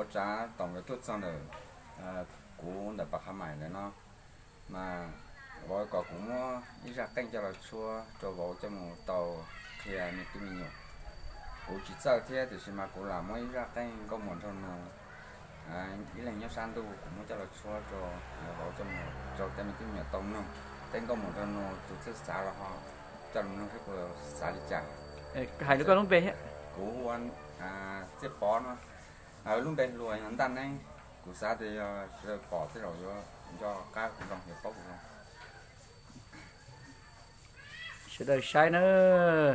Tsav toom nkawd tuaj txog ntawm kuv ntawm Pas Qha Maim ntawm no, mas vauv kom kuv muab ib zaj qeej coj los tshuab rau vauv coj mus tau qhia me tub me nyuam. Kuv tsis txawj thiab tiam sis mas kuv lam muab ib zaj qeej nkauj muam nraug nus ib leeg nyob sab ntuj, kuv muab coj los tshuab rau vauv coj mus rau tej me tub me nyuam tau mloog. Tej nkauj muam nraug nus tus txawj xav los ho coj los mloog seb puas xav li cas. Hais rau koj lub npe thiab. Kuv hu ua Txiaj Pov no. Lub npe hluas yog Ntaj Neeb. Kuv xav tias yog sawv daws pom tej zaum yuav nco qab kuv zoo, yuav paub kuv zoo. Sawv daws saib nawb.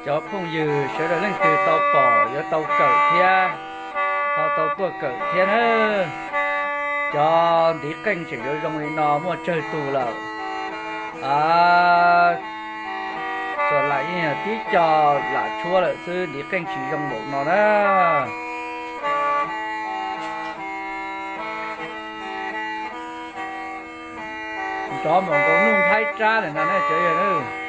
Cov phooj ywg sawv daws leej twg tau pom yuav tau kawm thiab, ho tau tuaj kawm thiab na. Cov ntiv qeej tseem yuav zoo li no muaj tsawg tus lawm. A, xuas laim yeej yog tib co lam tshuab lawm xwb, ntiv qeej tsis zoo npaum no na. Nrov npaum nkaus nuj nplhaib rab lawm no na cov yawg na.